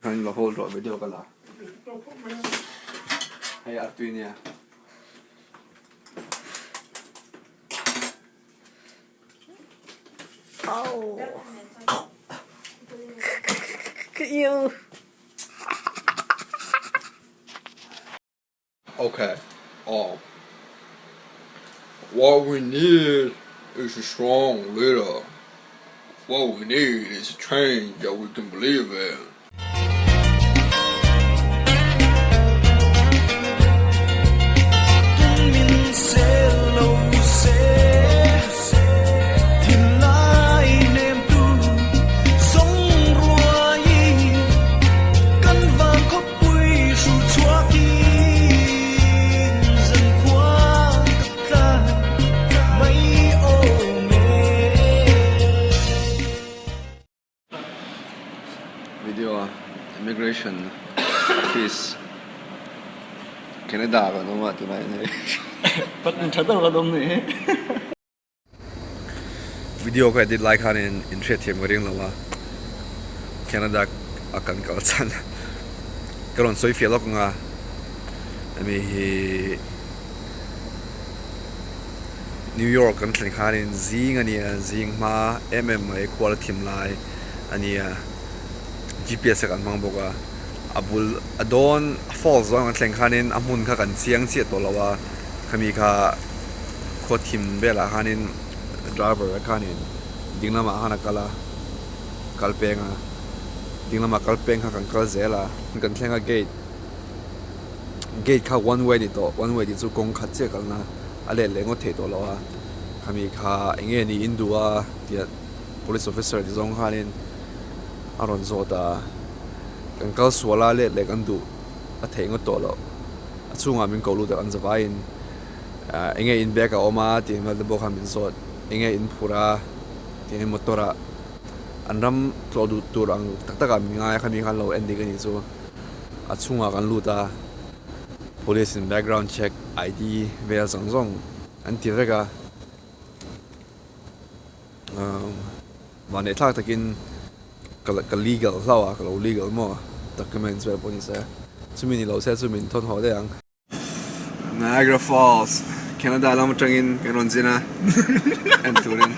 Khan va hold rawh video ka la. Hei artui nia. Okay, um, what we need is a strong leader. What we need is a change that we can believe in. Video a immigration office Canada kan awm a tunah hian hei. Video ka edit lai khanin inhriatthiam ka ring lo a, Canada a kan kal chhan ka rawn sawi fiah lawk ang a, hemi hi New York kan thlen khanin zing a nia, zing hma em em mai khual a thim lai a nia, GPS a kan hmang bawk a, a bul a dawn a falls dawn kan thlen khanin a hmun kha kan chiang chiah tawh lo a, khami kha. Khaw thim velah khanin driver a khanin ding lamah khan a kal a kal peng a ding lamah kal peng kha kan kal zel a kan thleng a gate gate kha one way a ni tawh one way tih chu kawng khat chiah kalna a let leh ngawt theih tawh loh a khami kha eng nge ni in duh a tia police officer ti zawng khanin a rawn zawt a kan kal sual a let leh kan duh a theih ngawt tawh loh a chhungah min ko lut a kan zavaiin. Eng nge in bag a awm a tih vel te pawh khan min zawt eng nge in phur a tih ang motor ah an ram tlawh duh tur ang tak tak ah min ngai a khami khan lo en dik a nih chu a chhungah kan lut a police in background check ID vel zawng zawng an ti vek a Vanneihthlak takin ka legal hlauh a ka lo legal maw documents vel pawh ni se chumi ni lo se chu min thawn haw daih ang. Niagara Falls, Canada lam atangin kan rawn zin a, en turin.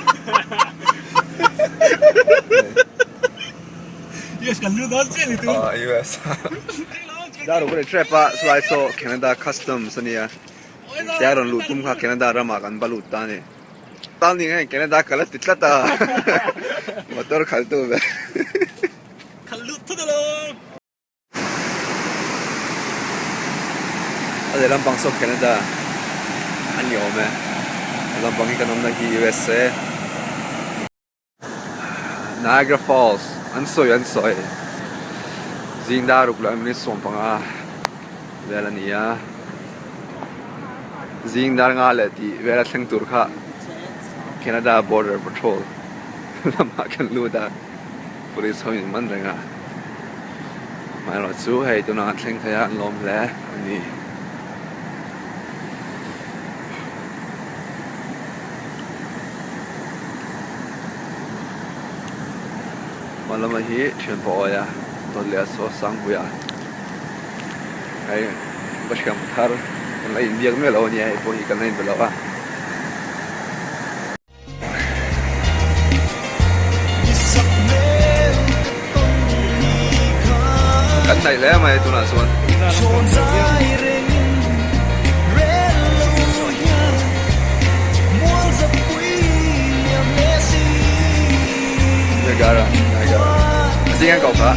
US kan lut dawn chiah ni tu. Ah, US. Dar uk a ni trap a, chulai saw Canada Customs a nia. Tia rawn luh tum kha Canada ramah kan va lut ta a ni. Tan ni hian Canada kal a ti tlat a, motor khaltu ve. Khalh lut thut alawm. A lehlam pang saw Canada a ni awm e, a lampang hi kan awmna hi USA. Niagara Falls an sawi an sawi zing dar ruk leh minute 15 vel a ni a, zing dar nga leh tih vel a thleng tur kha Canada Border Patrol lamah kan lut a. Police ho in man reng a, amaherawhchu hei tunah an thleng thei a an lawm hle a ni. Hma lama hi thian pawh awia dawt leh a saw Sangpuia hei va hriam thar kan la inbiak miah lo a nia hei pawh hi kan la inbe lo a. Kan hnaih hle mai tunah chuan. Niagara, Niagara. Zing an kau kha.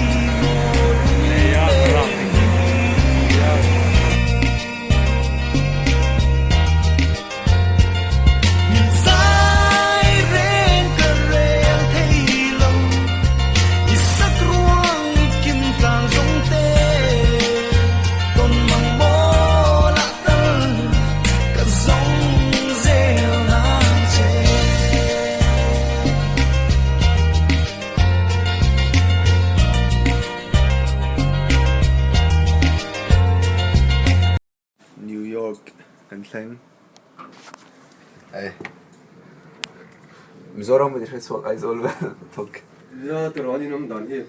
New York kan thleng hei Mizoram a hre chhuak Aizawl vel thawk Nia tiraw an inawm dan hi.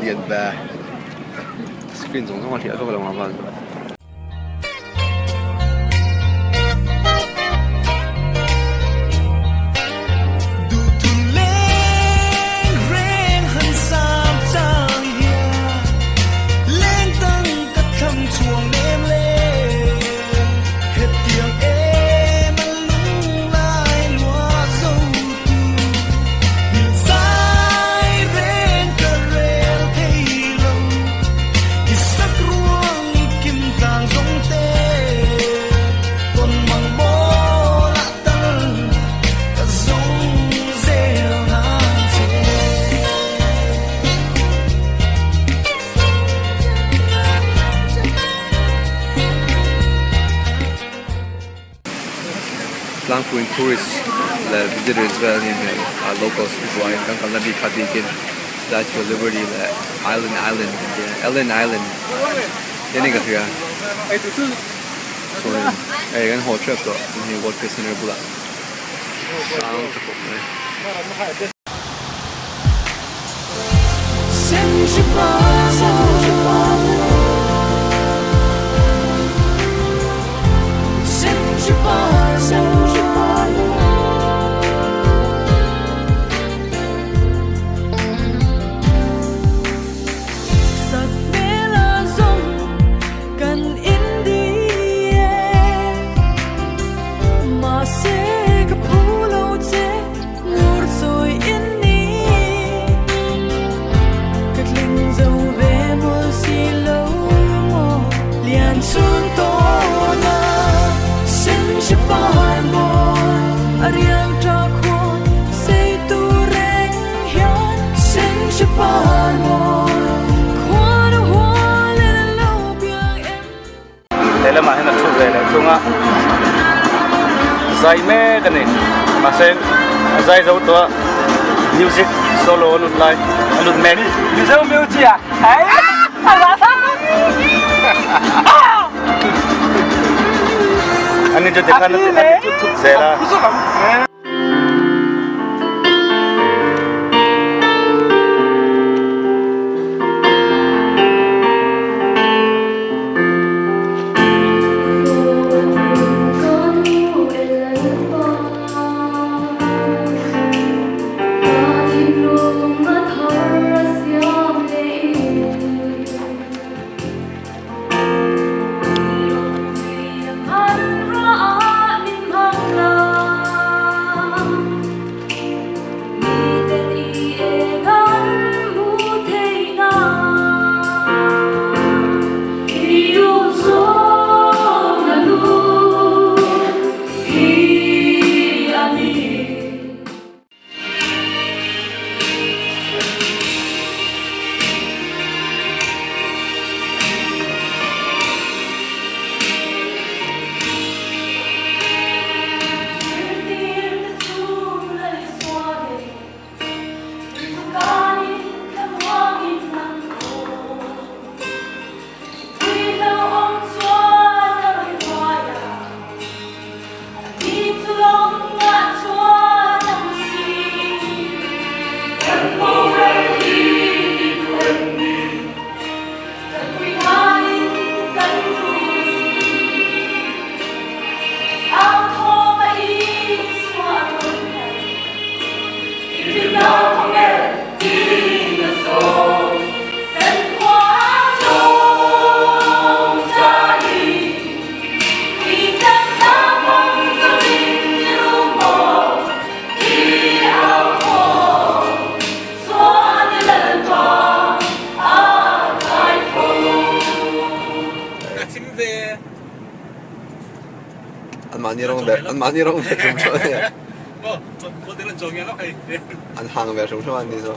lian ve screen zawng zawng a hliah vek lo ang a Tlangpuiin tourist leh visitors vel an inhmel a locals te pawh aiin kan kalna bik kha bikin Statue of Liberty leh Island Island an tia Ellen Island te ni ka hria chuanin hei kan haw tep tawh tin hei World Trade Center bulah sang ta khawp mai. Lehlamah hian a thu ve leh thung a zai mek a ni mahse a zai zo tawh a music solo a lut lai a lut mek. Mizo music ah Ani chu tikhan a ti thut thut zel a. An mahni rawng ve an mahni rawng ve hrim hrim a nia. An hang ve hrim hrim a ni chu.